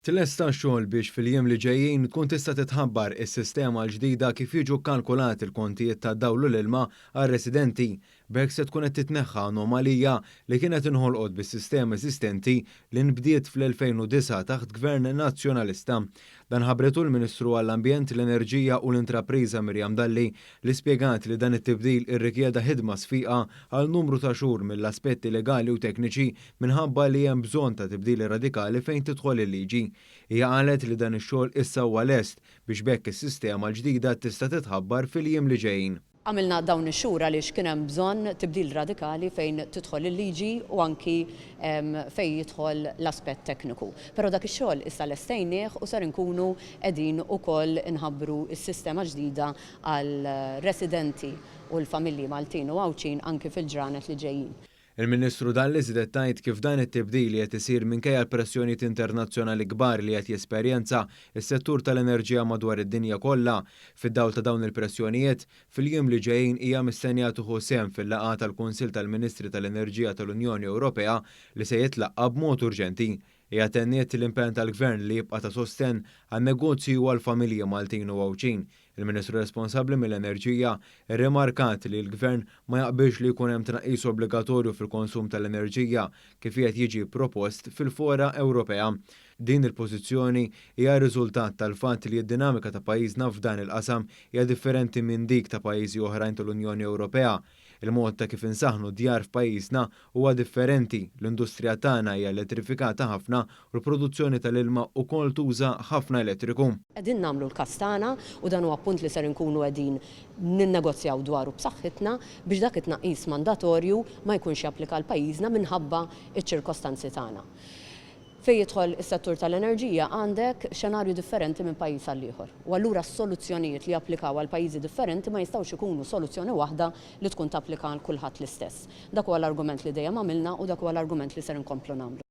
Tlesta x-xogħol biex fil-jiem li ġejjin tkun tista' titħabbar is-sistema l-ġdida kif jiġu kkalkulati l-kontijiet tad-dawl u l-ilma għar-residenti. B'hekk se tkun qed titneħħa anomalija li kienet inħolqot bis-sistema eżistenti li nbdiet fl-2009 taħt Gvern Nazzjonalista. Dan ħabbretu l-Ministru għall-Ambjent, l-Enerġija u l-Intrapriża Miriam Dalli li spjegat li dan it-tibdil irrikjeda ħidma sfiqa għal numru ta' xhur mill-aspetti legali u tekniċi minħabba li hemm bżonn ta' tibdil radikali fejn tidħol il-liġi. Hija qalet li dan ix-xogħol issa huwa lest biex b'hekk is-sistema l-ġdida tista' titħabbar fil-jiem li ġejjin. Għamilna dawn ix-xhur għaliex kien hemm bżonn tibdil radikali fejn tidħol il-liġi u anki fejn jidħol l-aspett tekniku. Però dak ix-xogħol issa lestejnieh u ser inkunu qegħdin ukoll inħabbru s-sistema ġdida għall-residenti u l-familji Maltin u Għawdxin anki fil-ġranet li ġejjin. Il-Ministru Dalli żiedet tgħid kif dan it-tibdil qiegħed isir minkejja l-pressjonijiet internazzjonali kbar li qed jesperjenza s-settur tal-enerġija madwar id-dinja kollha. Fid-dawl ta' dawn il-pressjonijiet, fil-jiem li ġejjin hija mistennija tieħu sehem fil-laqgħa tal-Kunsill tal-Ministri tal-Enerġija tal-Unjoni Ewropea li se jitlaqqa' b'mod urġenti. Hija tenniet l-impenn tal-Gvern li jibqa' ta' sostenn għan-negozji u għall-familji Maltin u Għawdxin. Il-Ministru responsabbli mill-Enerġija rrimarkat li l-Gvern ma jaqbilx li jkun hemm tnaqqis obbligatorju fil-konsum tal-enerġija kif qiegħed jiġi propost fil-fora Ewropea. Din il-pożizzjoni hija riżultat tal-fatt li d-dinamika ta' pajjiżna f'dan il-qasam hija differenti minn dik ta' pajjiżi oħrajn tal-Unjoni Ewropea. Il-mod ta' kif insaħħnu d-djar f'pajjiżna huwa differenti, l-industrija tagħna hija elettrifikata ħafna u l-produzzjoni tal-ilma wkoll tuża ħafna elettriku. Qegħdin nagħmlu l-każ tagħna u dan huwa punt li ser inkunu qegħdin ninnegozjaw dwaru b'saħħitna biex dak it-tnaqqis mandatorju ma jkunx japplika għal pajjiżna minħabba ċ-ċirkostanzi tagħna. Fejn jidħol is-settur tal-enerġija għandek xenarju differenti minn pajjiż għal ieħor. U allura s-soluzzjonijiet li japplikaw għal pajjiżi differenti ma jistgħux ikunu soluzzjoni waħda li tkun tapplika għal kulħadd l-istess. Dak huwa l-argument li dejjem għamilna u dak huwa l-argument li ser inkomplu nagħmlu.